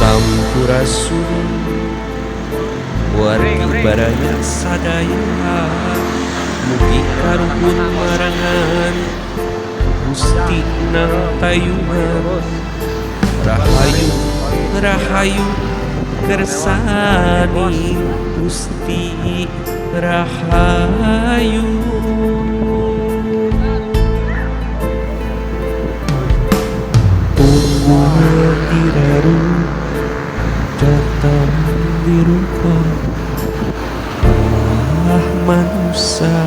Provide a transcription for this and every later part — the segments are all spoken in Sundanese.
Sampurasun wargi baraya sadaya, mugi karuhun marangan Gusti nangtayungan. Rahayu rahayu kersaning Gusti rahayu. Unggul diraru datang di rupa ah manusia.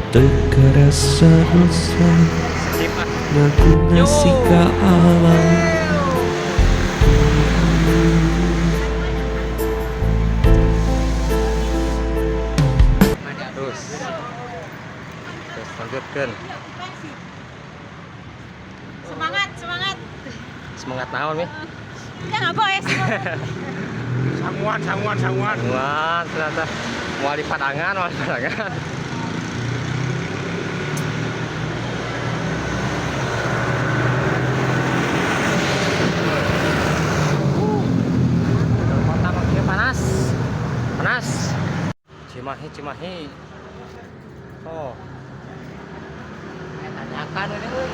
Teu karasa dosa ngaku nasi ka alam. Terus. Terus lanjutkan. Semangat, semangat. Semangat naon nih? Kita nggak boleh. Sanguan, sanguan, sanguan. Wah, ternyata mau di padangan, mau di padangan. Kota makin panas, panas. Cimahi, Cimahi. Oh. Tanyakan ini, euy.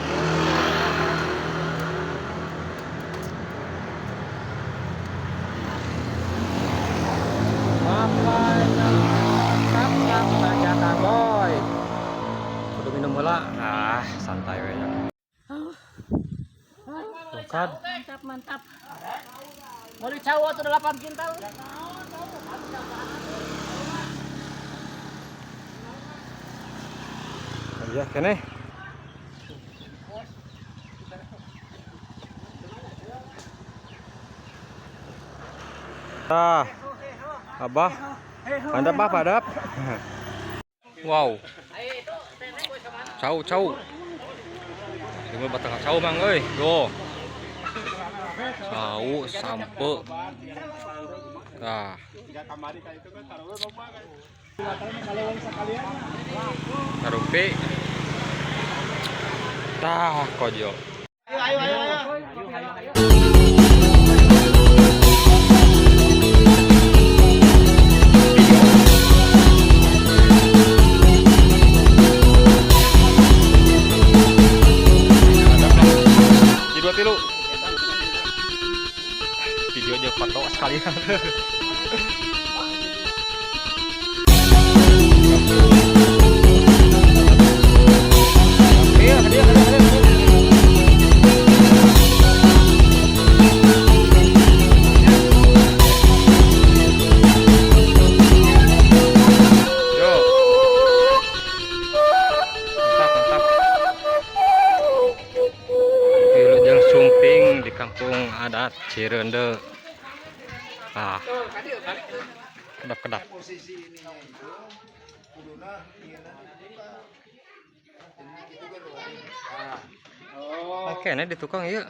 Mantap, boy. Kudu minum heula. Ah, santai we nya. Tuh kan. Mantap, mantap. Mau dicau atau 8 kintal? Iya kene. Ah. Abah. Mantap, Bah, padap. Wow. Cau, cau. Ini batang cau mang euy. Tuh. Cau sampe. Nah. Karupi. Tah, kojo. Ayo, ayo, ayo. Jadi dua tilu. Video aja foto sekalian. Iya, iya, iya, iya. Yo. Mantap, mantap. Wilujeng sumping di kampung adat Cireundeu. Ah. Kedap-kedap. Posisi ininya itu kuduna ieu dibuka. Jadi gitu kan. Nah. Oh. Oke, ini di tukang iya.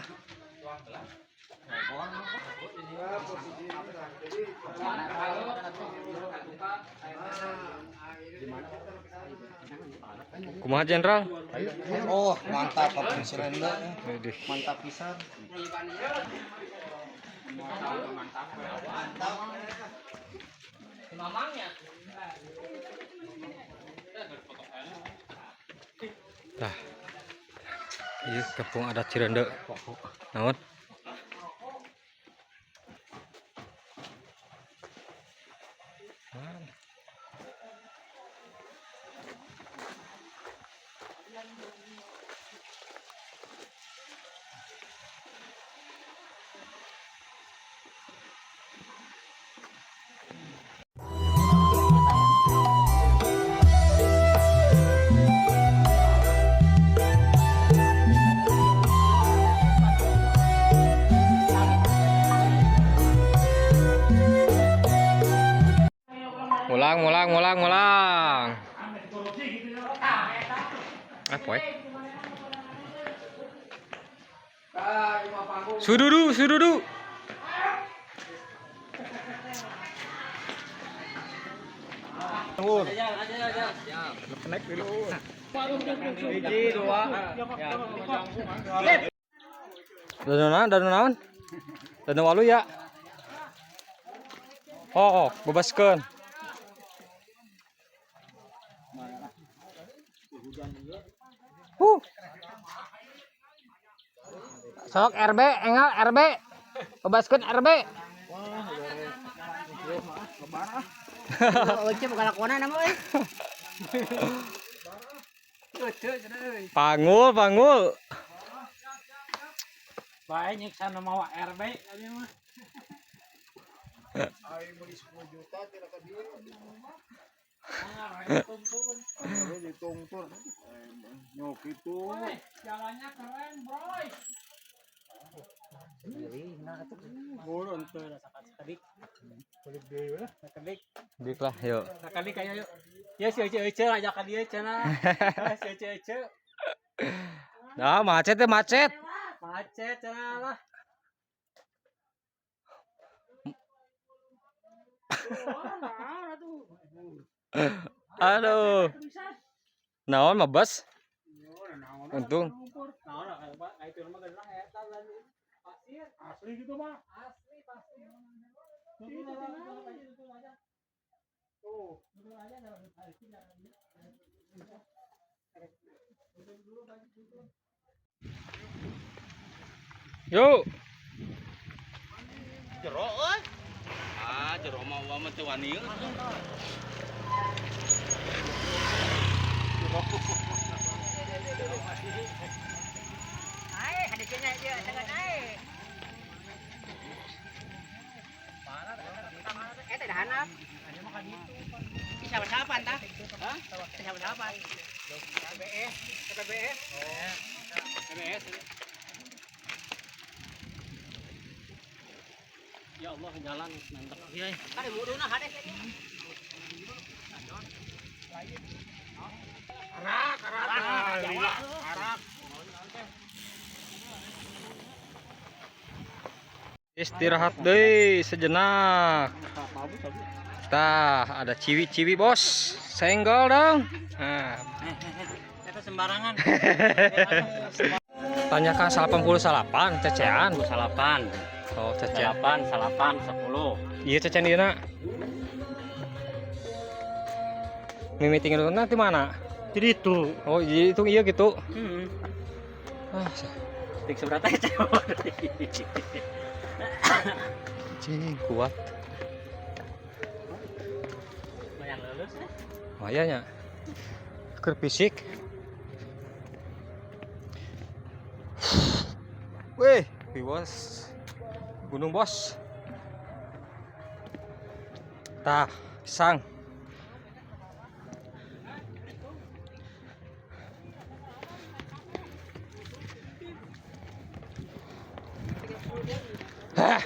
Posisi ini lah. Jadi Kumaha, Jenderal? Oh, mantap kampung Cireundeu. Widih. Mantap pisan. Mantap. Mamangnya. Tah. Iya, kampung adat Cireundeu. Naon? Mana? Mulang, mulang, mulang, mulang. Ah, poe. Sududu, sududu. Hiji, dua. Danau naon? Danau naon? Danau Walu ya. Oh, bebaskeun. Huh. Sok RB, engal RB. Bebaskeun RB. Eueuh bukan lakona nama euy. Pangul, pangul. Bae nyiksa nu mawa RB tadi mah. Aing beli 10 juta tidak ka dieu. Ditungtun. Nyok itu. Jalannya keren, boy. Burun tuh sakedik. Kulit deui lah, sakedik. Dik lah, yuk. Sakedik ayo yuk. Ya si Ece Ece ajak ka dieu cenah. Si Ece Ece. Nah, macet ya macet. Macet cenah lah. Aduh. Naon mah bus? Untung. Naon lah kayak itu mah geus eta pasir. Asli gitu mah. Asli pasir. Yuk. Jero euy. Ah, jero mah uang mah teu wani. Ai, hadisnya dia sangat ai. Eta dah hanap. Sama-sama tah. Hah? Sama-sama. KPBS, KPBS. KPBS. Ya Allah, jalan mantap. Iya. Kan muduna hades lagi. Istirahat deh sejenak. Tah, ada ciwi-ciwi bos. Senggol dong. Nah, Eta sembarangan. tanyakan 88 cecean. Salapan. Oh, cecean. Salapan, salapan, 10. Iya cecean dina. Mimiti ngeunna di mana? Jadi itu. Oh, jadi itu iya gitu. Heeh. Ah, Tik seberapa ya? cing kuat. Banyak lulus ya. Lumayan ya. Keur fisik. Weh, bos. Gunung bos. Tah, pisang. Hah.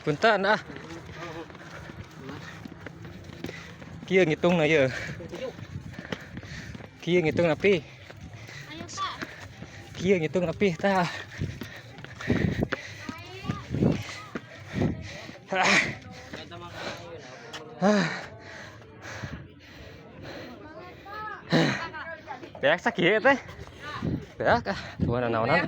Punten ah. Kieu ngitungna ieu. Kieu ngitung api. Ayo, Kak. Kieu ngitung api tah. Ah. Ah. Beak sakieu teh. Beak ah, tuan naonan.